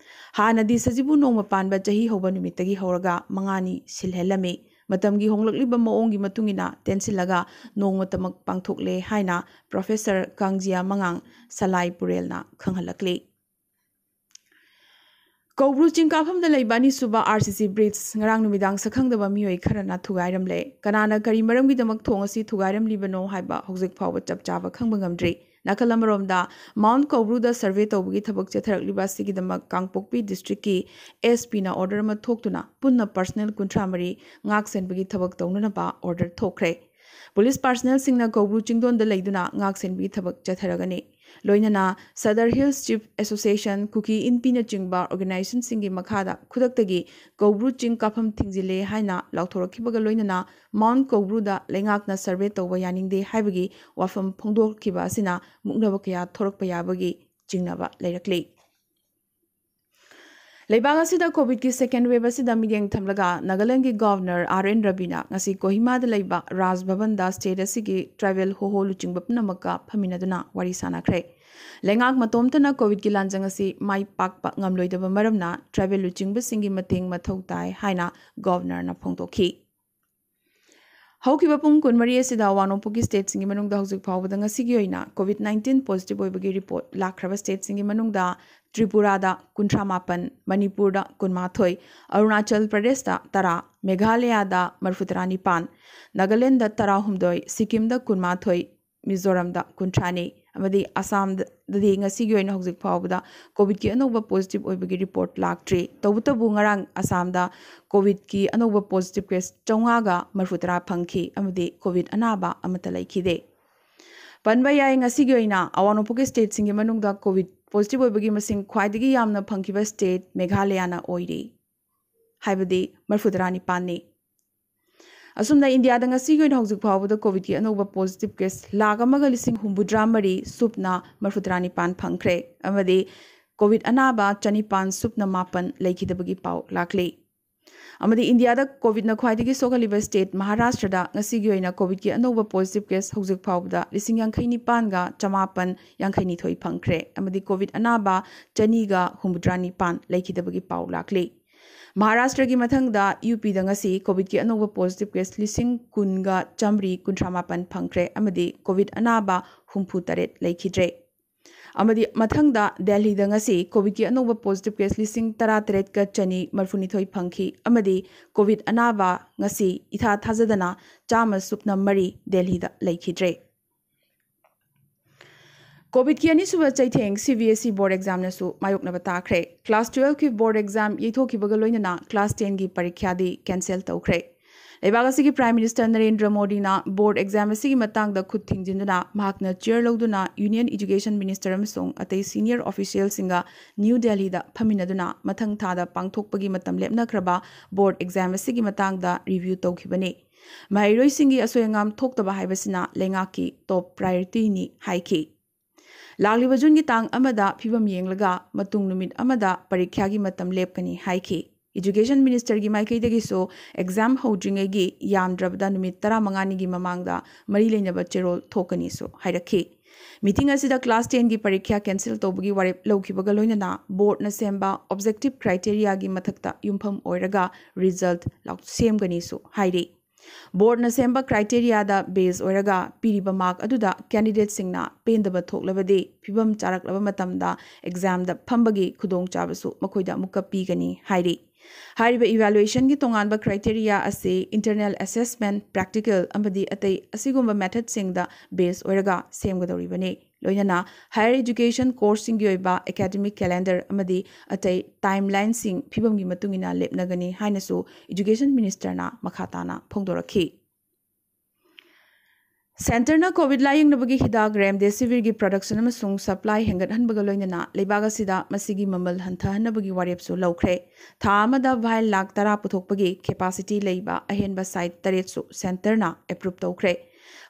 ꯍꯥꯟꯅꯗꯤ ꯁꯖꯤꯕꯨ ꯅꯣꯡꯃ ꯄꯥꯟꯕ ꯆꯍꯤ ꯍꯧꯕ ꯅꯨꯃꯤꯠꯇꯒꯤ ꯍꯧꯔꯒ ꯃꯉꯥꯅꯤ ꯁꯤꯜꯍꯜꯂꯝꯃꯤ꯫ ꯃꯇꯝꯒꯤ ꯍꯣꯡꯂꯛꯂꯤꯕ ꯃꯑꯣꯡꯒꯤ ꯃꯇꯨꯡ ꯏꯟꯅ ꯇꯦꯟꯁꯤꯜꯂꯒ ꯅꯣꯡꯃꯇꯃꯛ ꯄꯥꯡꯊꯣꯛꯂꯦ ꯍꯥꯏꯅ Professor ꯀꯥꯡꯖꯤꯌꯥ ꯃꯉꯥꯡ ꯁꯂꯥꯏ ꯄꯨꯔꯦꯜꯅ ꯈꯪꯍꯜꯂꯛꯂꯤ꯫ ꯀꯧꯕ꯭ꯔꯨ ꯆꯤꯡ ꯀꯥꯐꯝꯗ ꯂꯩꯕ ꯑꯅꯤꯁꯨꯕ RCC bridge ꯉꯔꯥꯡ ꯅꯨꯃꯤꯗꯥꯡ ꯁꯛꯈꯪꯗꯕ ꯃꯤꯑꯣꯏ ꯈꯔꯅ ꯊꯨꯒꯥꯏꯔꯝꯂꯦ꯫ ꯀꯅꯥꯅ ꯀꯔꯤ ꯃꯔꯝꯒꯤꯗꯃꯛ ꯊꯣꯡ ꯑꯁꯤ ꯊꯨꯒꯥꯏꯔꯝꯂꯤꯕꯅꯣ ꯍꯥꯏꯕ ꯍꯧꯖꯤꯛ ꯐꯥꯎꯕ ꯆꯞ ꯆꯥꯕ ꯈꯪꯕ ꯉꯝꯗ꯭ꯔꯤ꯫ ꯅꯥꯀꯜ ꯑꯃꯔꯣꯝꯗ, ꯃꯥꯎꯟꯠ ꯀꯧꯕ꯭ꯔꯨꯗ survey ꯇꯧꯕꯒꯤ ꯊꯕꯛ ꯆꯠꯊꯔꯛꯂꯤꯕ ꯑꯁꯤꯒꯤꯗꯃꯛ ꯀꯥꯡꯄꯣꯛꯄꯤ district ꯀꯤ SP ꯅ order ꯑꯃ ꯊꯣꯛꯇꯨꯅ ꯄꯨꯟꯅ personnel ꯀꯨꯟꯊ꯭ꯔꯥ ꯃꯔꯤ ꯉꯥꯛ ꯁꯦꯟꯕꯒꯤ ꯊꯕꯛ ꯇꯧꯅꯅꯕ order ꯊꯣꯛꯈ꯭ꯔꯦ꯫ Police personnel ꯁꯤꯡꯅ ꯀꯧꯕ꯭ꯔꯨ ꯆꯤꯡꯗꯣꯟꯗ ꯂꯩꯗꯨꯅ ꯉꯥꯛ ꯁꯦꯟꯕꯒꯤ ꯊꯕꯛ ꯆꯠꯊꯔꯒꯅꯤ꯫ ꯂꯣꯏꯅꯅ Sadar Hills Chief Association, ꯀꯨꯀꯤ ꯏꯟꯄꯤꯅꯆꯤꯡꯕ organization ꯁꯤꯡꯒꯤ ꯃꯈꯥꯗ ꯈꯨꯗꯛꯇꯒꯤ ꯀꯧꯕ꯭ꯔꯨ ꯆꯤꯡ ꯀꯥꯐꯝ ꯊꯤꯡꯖꯤꯜꯂꯦ ꯍꯥꯏꯅ ꯂꯥꯎꯊꯣꯔꯛꯈꯤꯕꯒ ꯂꯣꯏꯅꯅ ꯃꯥꯎꯟꯠ ꯀꯧꯕ꯭ꯔꯨꯗ ꯂꯩꯉꯥꯛꯅ survey ꯇꯧꯕ ꯌꯥꯅꯤꯡꯗꯦ ꯍꯥꯏꯕꯒꯤ ꯋꯥꯐꯝ ꯐꯣꯡꯗꯣꯛꯈꯤꯕ ꯑꯁꯤꯅ ꯃꯨꯛꯅꯕ ꯀꯌꯥ ꯊꯣꯔꯛꯄ ꯌꯥꯕꯒꯤ ꯆꯤꯡꯅꯕ ꯂꯩꯔꯛꯂꯤ꯫ ꯂꯩꯕꯥꯛ ꯑꯁꯤꯗ COVID ꯀꯤ second wave ꯑꯁꯤꯗ ꯃꯤꯠꯌꯦꯡ ꯊꯝꯂꯒ ꯅꯥꯒꯥꯂꯦꯟꯗꯒꯤ Governor R N ꯔꯕꯤꯅ ꯉꯁꯤ ꯀꯣꯍꯤꯃꯥꯗ ꯂꯩꯕ ꯔꯥꯖ ꯚꯕꯟꯗ state ꯑꯁꯤꯒꯤ tribal ꯍꯣꯍꯣ ꯂꯨꯆꯤꯡꯕ ꯄꯨꯝꯅꯃꯛꯀ ꯐꯝꯃꯤꯟꯅꯗꯨꯅ ꯋꯥꯔꯤ ꯁꯥꯟꯅꯈ꯭ꯔꯦ꯫ ꯂꯩꯉꯥꯛ ꯃꯇꯣꯝꯇꯅ COVID ꯀꯤ ꯂꯥꯟꯖꯪ ꯑꯁꯤ ꯃꯥꯏ ꯄꯥꯛꯄ ꯉꯝꯂꯣꯏꯗꯕ ꯃꯔꯝꯅ tribal ꯂꯨꯆꯤꯡꯕꯁꯤꯡꯒꯤ ꯃꯇꯦꯡ ꯃꯊꯧ ꯇꯥꯏ ꯍꯥꯏꯅ Governor ꯅ ꯐꯣꯡꯗꯣꯛꯈꯤ꯫ ꯍꯧꯈꯤꯕ ꯄꯨꯡ ꯀꯨꯟꯃꯔꯤ ꯑꯁꯤꯗ ꯑꯋꯥꯡ ꯅꯣꯡꯄꯣꯛꯀꯤ state ꯁꯤꯡꯒꯤ ꯃꯅꯨꯡꯗ ꯍꯧꯖꯤꯛ ꯐꯥꯎꯕꯗ ꯉꯁꯤꯒꯤ ꯑꯣꯏꯅ COVID nineteen positive ꯑꯣꯏꯕꯒꯤ report ꯂꯥꯛꯈ꯭ꯔꯕ state ꯁꯤꯡꯒꯤ ꯃꯅꯨꯡꯗ ꯇ꯭ꯔꯤꯄꯨꯔꯥꯗ ꯀꯨꯟꯊ꯭ꯔꯥ ꯃꯥꯄꯟ, ꯃꯅꯤꯄꯨꯔꯗ ꯀꯨꯟꯃꯥꯊꯣꯏ, ꯑꯔꯨꯅꯥꯆꯜ ꯄ꯭ꯔꯗꯦꯁꯇ ꯇꯔꯥ, ꯃꯦꯘꯥꯂꯌꯥꯗ ꯃꯔꯤꯐꯨꯇꯔꯥ ꯅꯤꯄꯥꯟ, ꯅꯥꯒꯥꯂꯦꯟꯗ ꯇꯔꯥꯍꯨꯝꯗꯣꯏ, ꯁꯤꯛꯀꯤꯝꯗ ꯀꯨꯟꯃꯥꯊꯣꯏ, ꯃꯤꯖꯣꯔꯥꯝꯗ ꯀꯨꯟꯊ꯭ꯔꯥꯅꯤ, ꯑꯃꯗꯤ ꯑꯁꯥꯝꯗꯗꯤ ꯉꯁꯤꯒꯤ ꯑꯣꯏꯅ ꯍꯧꯖꯤꯛ ꯐꯥꯎꯕꯗ COVID ꯀꯤ ꯑꯅꯧꯕ positive ꯑꯣꯏꯕꯒꯤ report ꯂꯥꯛꯇ꯭ꯔꯤ꯫ ꯇꯧꯕꯇꯕꯨ ꯉꯔꯥꯡ ꯑꯁꯥꯝꯗ COVID ꯀꯤ ꯑꯅꯧꯕ positive case ꯆꯥꯝꯃꯉꯥꯒ ꯃꯔꯤꯐꯨꯇꯔꯥ ꯐꯪꯈꯤ ꯑꯃꯗꯤ COVID ꯑꯅꯥꯕ ꯑꯃꯠꯇ ꯂꯩꯈꯤꯗꯦ꯫ ꯄꯟꯕ ꯌꯥꯏ, ꯉꯁꯤꯒꯤ ꯑꯣꯏꯅ ꯑꯋꯥꯡ ꯅꯣꯡꯄꯣꯛꯀꯤ state ꯁꯤꯡꯒꯤ ꯃꯅꯨꯡꯗ COVID positive ꯑꯣꯏꯕꯒꯤ ꯃꯁꯤꯡ ꯈ꯭ꯋꯥꯏꯗꯒꯤ ꯌꯥꯝꯅ ꯐꯪꯈꯤꯕ state ꯃꯦꯘꯥꯂꯌꯥꯅ ꯑꯣꯏꯔꯤ, ꯍꯥꯏꯕꯗꯤ ꯃꯔꯤꯐꯨꯇꯔꯥ ꯅꯤꯄꯥꯟꯅꯤ꯫ ꯑꯁꯨꯝꯅ ꯏꯟꯗꯤꯌꯥꯗ ꯉꯁꯤꯒꯤ ꯑꯣꯏꯅ ꯍꯧꯖꯤꯛ ꯐꯥꯎꯕꯗ COVID ꯀꯤ ꯑꯅꯧꯕ positive case ꯂꯥꯈ ꯑꯃꯒ ꯂꯤꯁꯤꯡ ꯍꯨꯝꯐꯨꯇꯔꯥ ꯃꯔꯤ ꯁꯨꯞꯅ ꯃꯔꯤꯐꯨꯇꯔꯥ ꯅꯤꯄꯥꯟ ꯐꯪꯈ꯭ꯔꯦ ꯑꯃꯗꯤ COVID ꯑꯅꯥꯕ ꯆꯅꯤꯄꯥꯟ ꯁꯨꯞꯅ ꯃꯥꯄꯟ ꯂꯩꯈꯤꯗꯕꯒꯤ ꯄꯥꯎ ꯂꯥꯛꯂꯤ꯫ ꯑꯃꯗꯤ ꯏꯟꯗꯤꯌꯥꯗ COVID ꯅ ꯈ꯭ꯋꯥꯏꯗꯒꯤ ꯁꯣꯛꯍꯜꯂꯤꯕ state ꯃꯍꯥꯔꯥꯁꯇ꯭ꯔꯗ ꯉꯁꯤꯒꯤ ꯑꯣꯏꯅ COVID ꯀꯤ ꯑꯅꯧꯕ positive case ꯍꯧꯖꯤꯛ ꯐꯥꯎꯕꯗ ꯂꯤꯁꯤꯡ ꯌꯥꯡꯈꯩ ꯅꯤꯄꯥꯟꯒ ꯆꯃꯥꯄꯟ ꯌꯥꯡꯈꯩ ꯅꯤꯊꯣꯏ ꯐꯪꯈ꯭ꯔꯦ ꯑꯃꯗꯤ COVID ꯑꯅꯥꯕ ꯆꯅꯤꯒ ꯍꯨꯝꯐꯨꯇꯔꯥ ꯅꯤꯄꯥꯟ ꯂꯩꯈꯤꯗꯕꯒꯤ ꯄꯥꯎ ꯂꯥꯛꯂꯤ꯫ ꯃꯍꯥꯔꯥꯁꯇ꯭ꯔꯒꯤ ꯃꯊꯪꯗ UP ꯗ ꯉꯁꯤ COVID ꯀꯤ ꯑꯅꯧꯕ positive case ꯂꯤꯁꯤꯡ ꯀꯨꯟꯒ ꯆꯥꯝꯃꯔꯤ ꯀꯨꯟꯊ꯭ꯔꯥ ꯃꯥꯄꯟ ꯐꯪꯈ꯭ꯔꯦ ꯑꯃꯗꯤ COVID ꯑꯅꯥꯕ ꯍꯨꯝꯐꯨ ꯇꯔꯦꯠ ꯂꯩꯈꯤꯗ꯭ꯔꯦ꯫ ꯑꯃꯗꯤ ꯃꯊꯪꯗ ꯗꯦꯜꯍꯤꯗ ꯉꯁꯤ ꯀꯣꯚꯤꯗꯀꯤ ꯑꯅꯧꯕ ꯄꯣꯖꯤꯇꯤꯚ ꯀꯦꯁ ꯂꯤꯁꯤꯡ ꯇꯔꯥ ꯇꯔꯦꯠꯀ ꯆꯅꯤ ꯃꯔꯤꯐꯨꯅꯤꯊꯣꯏ ꯐꯪꯈꯤ ꯑꯃꯗꯤ ꯀꯣꯚꯤꯗ ꯑꯅꯥꯕ ꯉꯁꯤ ꯏꯊꯥ ꯊꯥꯖꯗꯅ ꯆꯥꯝꯃ ꯁꯨꯞꯅ ꯃꯔꯤ ꯗꯦꯜꯍꯤꯗ ꯂꯩꯈꯤꯗ꯭ꯔꯦ꯫ ꯀꯣꯚꯤꯗꯀꯤ ꯑꯅꯤꯁꯨꯕ ꯆꯩꯊꯦꯡ ꯁꯤ ꯕꯤ ꯑꯦꯁ ꯏ ꯕꯣꯔꯗ ꯑꯦꯛꯖꯥꯝꯅꯁꯨ ꯃꯥꯌꯣꯛꯅꯕ ꯇꯥꯈ꯭ꯔꯦ꯫ ꯀ꯭ꯂꯥꯁ ꯇꯨꯋꯦꯜꯐꯀꯤ ꯕꯣꯔꯗ ꯑꯦꯛꯖꯥꯝ ꯌꯩꯊꯣꯛꯈꯤꯕꯒ ꯂꯣꯏꯅꯅ ꯀ꯭ꯂꯥꯁ ꯇꯦꯟꯒꯤ ꯄꯔꯤꯈ꯭ꯌꯥꯗꯤ ꯀꯦꯟꯁꯦꯜ ꯇꯧꯈ꯭ꯔꯦ꯫ ꯂꯩꯕꯥꯛ ꯑꯁꯤꯒꯤ ꯄ꯭ꯔꯥꯏꯝ ꯃꯤꯅꯤꯁꯇꯔ ꯅꯔꯦꯟꯗ꯭ꯔ ꯃꯣꯗꯤꯅ ꯕꯣꯔꯗ ꯑꯦꯛꯖꯥꯝ ꯑꯁꯤꯒꯤ ꯃꯇꯥꯡꯗ ꯈꯨꯠ ꯊꯤꯡꯖꯤꯟꯗꯨꯅ ꯃꯍꯥꯛꯅ ꯆꯤꯌꯔ ꯂꯧꯗꯨꯅ ꯌꯨꯅꯤꯌꯟ ꯏꯖꯨꯀꯦꯁꯟ ꯃꯤꯅꯤꯁꯇꯔ ꯑꯃꯁꯨꯡ ꯑꯇꯩ ꯁꯤꯅꯤꯌꯔ ꯑꯣꯐꯤꯁꯤꯌꯦꯜꯁꯤꯡꯒ ꯅ꯭ꯌꯨ ꯗꯦꯜꯍꯤꯗ ꯐꯝꯃꯤꯟꯅꯗꯨꯅ ꯃꯊꯪ ꯊꯥꯗ ꯄꯥꯡꯊꯣꯛꯄꯒꯤ ꯃꯇꯝ ꯂꯦꯞꯅꯈ꯭ꯔꯕ ꯕꯣꯔꯗ ꯑꯦꯛꯖꯥꯝ ꯑꯁꯤꯒꯤ ꯃꯇꯥꯡꯗ ꯔꯤꯚ꯭ꯌꯨ ꯇꯧꯈꯤꯕꯅꯤ꯫ ꯃꯍꯩꯔꯣꯏꯁꯤꯡꯒꯤ ꯑꯁꯣꯏ ꯑꯉꯥꯝ ꯊꯣꯛꯇꯕ ꯍꯥꯏꯕꯁꯤꯅ ꯂꯩꯉꯥꯛꯀꯤ ꯇꯣꯞ ꯄ꯭ꯔꯥꯏꯌꯣꯔꯤꯇꯤꯅꯤ ꯍꯥꯏꯈꯤ꯫ ꯂꯥꯛꯂꯤꯕ ꯖꯨꯟꯒꯤ ꯇꯥꯡ ꯑꯃꯗ ꯐꯤꯕꯝ ꯌꯦꯡꯂꯒ ꯃꯇꯨꯡ ꯅꯨꯃꯤꯠ ꯑꯃꯗ ꯄꯔꯤꯈ꯭ꯌꯥꯒꯤ ꯃꯇꯝ ꯂꯦꯞꯀꯅꯤ ꯍꯥꯏꯈꯤ꯫ ꯏꯖꯨꯀꯦꯁꯟ ꯃꯤꯅꯤꯁꯇꯔꯒꯤ ꯃꯥꯏꯀꯩꯗꯒꯤꯁꯨ ꯑꯦꯛꯖꯥꯝ ꯍꯧꯗ꯭ꯔꯤꯉꯩꯒꯤ ꯌꯥꯝꯗ꯭ꯔꯕꯗ ꯅꯨꯃꯤꯠ ꯇꯔꯥꯃꯉꯥꯅꯤꯒꯤ ꯃꯃꯥꯡꯗ ꯃꯔꯤ ꯂꯩꯅꯕ ꯆꯦꯔꯣꯜ ꯊꯣꯛꯀꯅꯤꯁꯨ ꯍꯥꯏꯔꯛꯈꯤ꯫ ꯃꯤꯇꯤꯡ ꯑꯁꯤꯗ ꯀ꯭ꯂꯥꯁ ꯇꯦꯟꯒꯤ ꯄꯔꯤꯈ꯭ꯌꯥ ꯀꯦꯟꯁꯦꯜ ꯇꯧꯕꯒꯤ ꯋꯥꯔꯦꯞ ꯂꯧꯈꯤꯕꯒ ꯂꯣꯏꯅꯅ ꯕꯣꯔꯗꯅ ꯁꯦꯝꯕ ꯑꯣꯕꯖꯦꯛꯇꯤꯚ ꯀ꯭ꯔꯥꯏꯇꯦꯔꯤꯌꯥꯒꯤ ꯃꯊꯛꯇ ꯌꯨꯝꯐꯝ ꯑꯣꯏꯔꯒ ꯔꯤꯖꯜꯠ ꯂꯥꯎ-, ꯁꯦꯝꯒꯅꯤꯁꯨ ꯍꯥꯏꯔꯤ꯫ ꯕꯣꯔꯗꯅ ꯁꯦꯝꯕ ꯀ꯭ꯔꯥꯏꯇꯦꯔꯤꯌꯥꯗ ꯕꯦꯖ ꯑꯣꯏꯔꯒ ꯄꯤꯔꯤꯕ ꯃꯥꯔꯛ ꯑꯗꯨꯗ ꯀꯦꯟꯗꯤꯗꯦꯠꯁꯤꯡꯅ ꯄꯦꯟꯗꯕ ꯊꯣꯛꯂꯕꯗꯤ ꯐꯤꯕꯝ ꯆꯥꯔꯛꯂꯕ ꯃꯇꯝꯗ ꯑꯦꯛꯖꯥꯝꯗ ꯐꯝꯕꯒꯤ ꯈꯨꯗꯣꯡꯆꯥꯕꯁꯨ ꯃꯈꯣꯏꯗ ꯑꯃꯨꯛꯀ ꯄꯤꯒꯅꯤ ꯍꯥꯏꯔꯤ꯫ ꯍꯥꯏꯔꯤꯕ ꯏꯚꯥꯂꯨꯌꯦꯁꯟꯒꯤ ꯇꯣꯉꯥꯟꯕ ꯀ꯭ꯔꯥꯏꯇꯦꯔꯤꯌꯥ ꯑꯁꯤ ꯏꯟꯇꯔꯅꯦꯜ ꯑꯦꯁꯦꯁꯃꯦꯟ, ꯄ꯭ꯔꯦꯛꯇꯤꯀꯦꯜ ꯑꯃꯗꯤ ꯑꯇꯩ ꯑꯁꯤꯒꯨꯝꯕ ꯃꯦꯊꯗꯁꯤꯡꯗ ꯕꯦꯖ ꯑꯣꯏꯔꯒ ꯁꯦꯝꯒꯗꯧꯔꯤꯕꯅꯤ꯫ ꯂꯣꯏꯅꯅ ꯍꯥꯌꯔ ꯏꯖꯨꯀꯦꯁꯟ ꯀꯣꯔꯁꯁꯤꯡꯒꯤ ꯑꯣꯏꯕ ꯑꯦꯀꯥꯗꯃꯤꯛ ꯀꯦꯂꯦꯟꯗꯔ ꯑꯃꯗꯤ ꯑꯇꯩ ꯇꯥꯏꯝꯂꯥꯏꯟꯁꯤꯡ ꯐꯤꯕꯝꯒꯤ ꯃꯇꯨꯡ ꯏꯟꯅ ꯂꯦꯞꯅꯒꯅꯤ ꯍꯥꯏꯅꯁꯨ ꯏꯖꯨꯀꯦꯁꯟ ꯃꯤꯅꯤꯁꯇꯔꯅ ꯃꯈꯥ ꯇꯥꯅ ꯐꯣꯡꯗꯣꯔꯛꯈꯤ꯫ ꯁꯦꯟꯇꯔꯅ ꯀꯣꯚꯤꯗ ꯂꯥꯌꯦꯡꯅꯕꯒꯤ ꯍꯤꯗꯥꯛ ꯔꯦꯝꯗꯦꯁꯤꯚꯤꯔꯒꯤ ꯄ꯭ꯔꯗꯛꯁꯟ ꯑꯃꯁꯨꯡ ꯁꯄ꯭ꯂꯥꯏ ꯍꯦꯟꯒꯠꯍꯟꯕꯒ ꯂꯣꯏꯅꯅ ꯂꯩꯕꯥꯛ ꯑꯁꯤꯗ ꯃꯁꯤꯒꯤ ꯃꯃꯜ ꯍꯟꯊꯍꯟꯅꯕꯒꯤ ꯋꯥꯔꯦꯞꯁꯨ ꯂꯧꯈ꯭ꯔꯦ꯫ ꯊꯥ ꯑꯃꯗ ꯚꯥꯏꯜ ꯂꯥꯈ ꯇꯔꯥ ꯄꯨꯊꯣꯛꯄꯒꯤ ꯀꯦꯄꯥꯁꯤꯇꯤ ꯂꯩꯕ ꯑꯍꯦꯟꯕ ꯁꯥꯏꯠ ꯇꯔꯦꯠꯁꯨ ꯁꯦꯟꯇꯔꯅ ꯑꯦꯄ꯭ꯔꯨꯞ ꯇꯧꯈ꯭ꯔꯦ꯫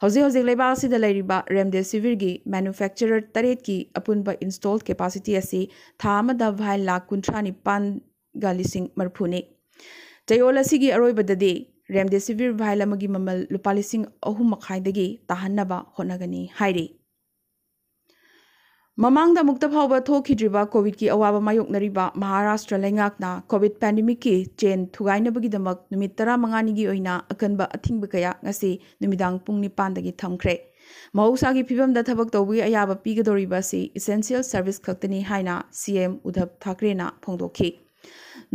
ꯍꯧꯖꯤꯛ ꯍꯧꯖꯤꯛ ꯂꯩꯕꯥꯛ ꯑꯁꯤꯗ ꯂꯩꯔꯤꯕ ꯔꯦꯝꯗꯦꯁꯤꯚꯤꯔꯒꯤ ꯃꯦꯅꯨꯐꯦꯛꯆꯔꯔ ꯇꯔꯦꯠꯀꯤ ꯑꯄꯨꯟꯕ ꯏꯟꯁꯇꯣꯜ ꯀꯦꯄꯥꯁꯤꯇꯤ ꯑꯁꯤ ꯊꯥ ꯑꯃꯗ ꯚꯥꯏꯜ ꯂꯥꯈ ꯀꯨꯟꯊ꯭ꯔꯥ ꯅꯤꯄꯥꯟꯒ ꯂꯤꯁꯤꯡ ꯃꯔꯤꯐꯨꯅꯤ꯫ ꯆꯌꯣꯜ ꯑꯁꯤꯒꯤ ꯑꯔꯣꯏꯕꯗꯗꯤ ꯔꯦꯝꯗꯦꯁꯤꯚꯤꯔ ꯚꯥꯏꯜ ꯑꯃꯒꯤ ꯃꯃꯜ ꯂꯨꯄꯥ ꯂꯤꯁꯤꯡ ꯑꯍꯨꯝ ꯃꯈꯥꯏꯗꯒꯤ ꯇꯥꯍꯟꯅꯕ ꯍꯣꯠꯅꯒꯅꯤ ꯍꯥꯏꯔꯤ꯫ ꯃꯃꯥꯡꯗ ꯑꯃꯨꯛꯇ ꯐꯥꯎꯕ ꯊꯣꯛꯈꯤꯗ꯭ꯔꯤꯕ ꯀꯣꯚꯤꯗꯀꯤ ꯑꯋꯥꯕ ꯃꯥꯌꯣꯛꯅꯔꯤꯕ ꯃꯍꯥꯔꯥꯁꯇ꯭ꯔ ꯂꯩꯉꯥꯛꯅ ꯀꯣꯚꯤꯗ ꯄꯦꯟꯗꯦꯃꯤꯛꯀꯤ ꯆꯦꯟ ꯊꯨꯒꯥꯏꯅꯕꯒꯤꯗꯃꯛ ꯅꯨꯃꯤꯠ ꯇꯔꯥꯃꯉꯥꯅꯤꯒꯤ ꯑꯣꯏꯅ ꯑꯀꯟꯕ ꯑꯊꯤꯡꯕ ꯀꯌꯥ ꯉꯁꯤ ꯅꯨꯃꯤꯗꯥꯡ ꯄꯨꯡ ꯅꯤꯄꯥꯟꯗꯒꯤ ꯊꯝꯈ꯭ꯔꯦ꯫ ꯃꯍꯧꯁꯥꯒꯤ ꯐꯤꯕꯝꯗ ꯊꯕꯛ ꯇꯧꯕꯒꯤ ꯑꯌꯥꯕ ꯄꯤꯒꯗꯧꯔꯤꯕ ꯑꯁꯤ essential service ꯈꯛꯇꯅꯤ ꯍꯥꯏꯅ ꯁꯤ ꯑꯦꯝ ꯎꯗꯙꯕ ꯊꯥꯀ꯭ꯔꯦꯅ ꯐꯣꯡꯗꯣꯛꯈꯤ꯫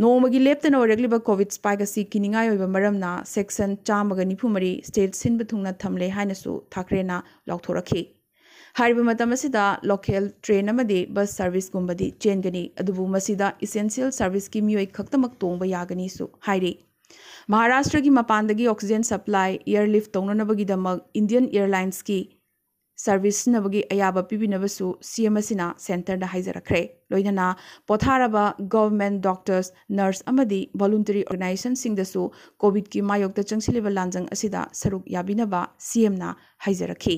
ꯅꯣꯡꯃꯒꯤ ꯂꯦꯞꯇꯅ ꯑꯣꯏꯔꯛꯂꯤꯕ COVID spike ꯑꯁꯤ ꯀꯤꯅꯤꯡꯉꯥꯏ ꯑꯣꯏꯕ ꯃꯔꯝꯅ section ꯆꯥꯝꯃꯒ ꯅꯤꯐꯨ ꯃꯔꯤ state ꯁꯤꯟꯕ ꯊꯨꯡꯅ ꯊꯝꯂꯦ ꯍꯥꯏꯅꯁꯨ ꯊꯥꯀ꯭ꯔꯦꯅ ꯂꯥꯎꯊꯣꯔꯛꯈꯤ꯫ ꯍꯥꯏꯔꯤꯕ ꯃꯇꯝ ꯑꯁꯤꯗ local train ꯑꯃꯗꯤ bus service ꯀꯨꯝꯕꯗꯤ ꯆꯦꯟꯒꯅꯤ, ꯑꯗꯨꯕꯨ ꯃꯁꯤꯗ essential service ꯀꯤ ꯃꯤꯑꯣꯏ ꯈꯛꯇꯃꯛ ꯇꯣꯡꯕ ꯌꯥꯒꯅꯤꯁꯨ ꯍꯥꯏꯔꯤ꯫ ꯃꯍꯥꯔꯥꯁꯇ꯭ꯔꯒꯤ ꯃꯄꯥꯟꯗꯒꯤ oxygen supply airlift ꯇꯧꯅꯅꯕꯒꯤꯗꯃꯛ Indian Airlines ꯀꯤ service ꯁꯤꯖꯤꯟꯅꯕꯒꯤ ꯑꯌꯥꯕ ꯄꯤꯕꯤꯅꯕꯁꯨ ꯁꯤ ꯑꯦꯝ ꯑꯁꯤꯅ centre ꯗ ꯍꯥꯏꯖꯔꯛꯈ꯭ꯔꯦ꯫ ꯂꯣꯏꯅꯅ ꯄꯣꯊꯥꯔꯕ government doctors, nurse ꯑꯃꯗꯤ voluntary organization ꯁꯤꯡꯗꯁꯨ COVID ꯀꯤ ꯃꯥꯌꯣꯛꯇ ꯆꯪꯁꯤꯜꯂꯤꯕ ꯂꯥꯟꯖꯪ ꯑꯁꯤꯗ ꯁꯔꯨꯛ ꯌꯥꯕꯤꯅꯕ ꯁꯤ ꯑꯦꯝꯅ ꯍꯥꯏꯖꯔꯛꯈꯤ꯫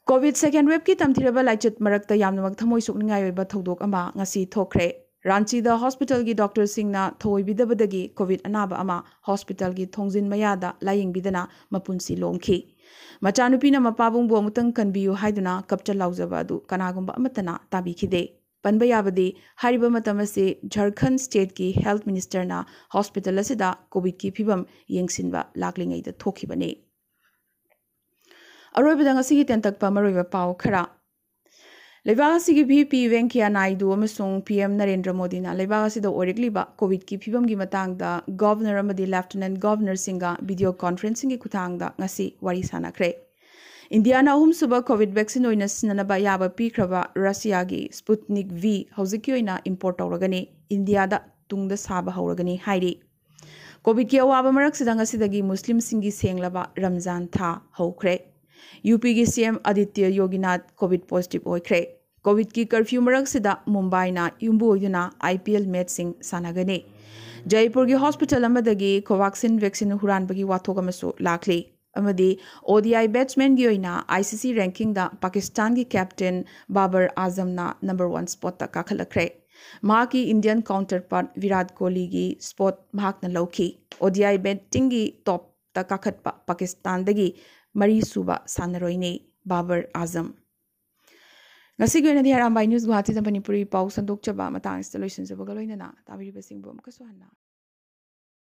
COVID second wave ꯀꯤ ꯇꯝꯊꯤꯔꯕ ꯂꯥꯏꯆꯠ ꯃꯔꯛꯇ ꯌꯥꯝꯅꯃꯛ ꯊꯃꯣꯏ ꯁꯣꯛꯅꯤꯡꯉꯥꯏ ꯑꯣꯏꯕ ꯊꯧꯗꯣꯛ ꯑꯃ ꯉꯁꯤ ꯊꯣꯛꯈ꯭ꯔꯦ꯫ ꯔꯥꯟꯆꯤꯗ hospital ꯒꯤ doctor ꯁꯤꯡꯅ ꯊꯧꯑꯣꯏꯕꯤꯗꯕꯗꯒꯤ COVID ꯑꯅꯥꯕ ꯑꯃ hospital ꯒꯤ ꯊꯣꯡꯖꯤꯟ ꯃꯌꯥꯗ ꯂꯥꯌꯦꯡꯕꯤꯗꯅ ꯃꯄꯨꯟꯁꯤ ꯂꯣꯝꯈꯤ꯫ ꯃꯆꯥꯅꯨꯄꯤꯅ ꯃꯄꯥꯕꯨꯡꯕꯨ ꯑꯃꯨꯛꯇꯪ ꯀꯟꯕꯤꯌꯨ ꯍꯥꯏꯗꯨꯅ ꯀꯞꯆ ꯂꯥꯎꯖꯕ ꯑꯗꯨ ꯀꯅꯥꯒꯨꯝꯕ ꯑꯃꯠꯇꯅ ꯇꯥꯕꯤꯈꯤꯗꯦ꯫ ꯄꯟꯕ ꯌꯥꯕꯗꯤ, ꯍꯥꯏꯔꯤꯕ ꯃꯇꯝ ꯑꯁꯤ ꯖꯔꯈꯟ state ꯀꯤ health minister ꯅ hospital ꯑꯁꯤꯗ COVID ꯀꯤ ꯐꯤꯕꯝ ꯌꯦꯡꯁꯤꯟꯕ ꯂꯥꯛꯂꯤꯉꯩꯗ ꯊꯣꯛꯈꯤꯕꯅꯤ꯫ ꯑꯔꯣꯏꯕꯗ ꯉꯁꯤꯒꯤ ꯇꯦꯟꯇꯛꯄ ꯃꯔꯨꯑꯣꯏꯕ ꯄꯥꯎ ꯈꯔ꯫ ꯂꯩꯕꯥꯛ ꯑꯁꯤꯒꯤ V P ꯚꯦꯡꯀꯌꯥ ꯅꯥꯏꯗꯨ ꯑꯃꯁꯨꯡ P M ꯅꯔꯦꯟꯗ꯭ꯔ ꯃꯣꯗꯤꯅ ꯂꯩꯕꯥꯛ ꯑꯁꯤꯗ ꯑꯣꯏꯔꯛꯂꯤꯕ COVID ꯀꯤ ꯐꯤꯕꯝꯒꯤ ꯃꯇꯥꯡꯗ governor ꯑꯃꯗꯤ lieutenant governor ꯁꯤꯡꯒ video conferencing ꯒꯤ ꯈꯨꯠꯊꯥꯡꯗ ꯉꯁꯤ ꯋꯥꯔꯤ ꯁꯥꯅꯈ꯭ꯔꯦ꯫ ꯏꯟꯗꯤꯌꯥꯅ ꯑꯍꯨꯝꯁꯨꯕ COVID vaccine ꯑꯣꯏꯅ ꯁꯤꯖꯤꯟꯅꯅꯕ ꯑꯌꯥꯕ ꯄꯤꯈ꯭ꯔꯕ ꯔꯁꯤꯌꯥꯒꯤ Sputnik V ꯍꯧꯖꯤꯛꯀꯤ ꯑꯣꯏꯅ import ꯇꯧꯔꯒꯅꯤ, ꯏꯟꯗꯤꯌꯥꯗ ꯇꯨꯡꯗ ꯁꯥꯕ ꯍꯧꯔꯒꯅꯤ ꯍꯥꯏꯔꯤ꯫ COVID ꯀꯤ ꯑꯋꯥꯕ ꯃꯔꯛꯁꯤꯗ ꯉꯁꯤꯗꯒꯤ ꯃꯨꯁꯂꯤꯝꯁꯤꯡꯒꯤ ꯁꯦꯡꯂꯕ ꯔꯝꯖꯥꯟ ꯊꯥ ꯍꯧꯈ꯭ꯔꯦ꯫ ꯌꯨ ꯄꯤꯒꯤ C M Aditya ꯌꯣꯒꯤꯅꯥꯊ COVID positive ꯑꯣꯏꯈ꯭ꯔꯦ꯫ COVID ꯀꯤ curfew ꯃꯔꯛꯁꯤꯗ ꯃꯨꯝꯕꯥꯏꯅ ꯌꯨꯝꯕꯨ ꯑꯣꯏꯗꯨꯅ I P L match ꯁꯤꯡ ꯁꯥꯟꯅꯒꯅꯤ꯫ ꯖꯩꯄꯨꯔꯒꯤ hospital ꯑꯃꯗꯒꯤ Covaxin vaccine ꯍꯨꯔꯥꯟꯕꯒꯤ ꯋꯥꯊꯣꯛ ꯑꯃꯁꯨ ꯂꯥꯛꯂꯤ꯫ ꯑꯃꯗꯤ O D I batsman ꯒꯤ ꯑꯣꯏꯅ I C C ranking the ꯄꯥꯀꯤꯁꯇꯥꯟꯒꯤ captain Babur ꯑꯥꯖꯝꯅ number one spot ꯇ ꯀꯥꯈꯠꯂꯛꯈ꯭ꯔꯦ꯫ ꯃꯍꯥꯛꯀꯤ Indian counterpart ꯚꯤꯔꯥꯠ ꯀꯣꯍꯂꯤꯒꯤ spot ꯃꯍꯥꯛꯅ ꯂꯧꯈꯤ꯫ O D I batting ꯒꯤ top ꯇ ꯀꯥꯈꯠꯄ ꯄꯥꯀꯤꯁꯇꯥꯟꯗꯒꯤ ꯃꯔꯤꯁꯨꯕ ꯁꯥꯟꯅꯔꯣꯏꯅꯤ ꯕꯥꯕꯔ ꯑꯥꯖꯝ꯫ ꯉꯁꯤꯒꯤ ꯑꯣꯏꯅꯗꯤ ꯑꯔꯥꯝꯕꯥꯏ news ꯒꯨꯋꯥꯍꯥꯇꯤꯗ ꯃꯅꯤꯄꯨꯔꯤ ꯄꯥꯎ ꯁꯟꯗꯣꯛꯆꯕ ꯃꯇꯥꯡ ꯑꯁꯤꯗ ꯂꯣꯏꯁꯤꯟꯖꯕꯒ ꯂꯣꯏꯅꯅ ꯇꯥꯕꯤꯔꯤꯕꯁꯤꯡꯕꯨ ꯑꯃꯨꯛꯀꯁꯨ ꯍꯟꯅ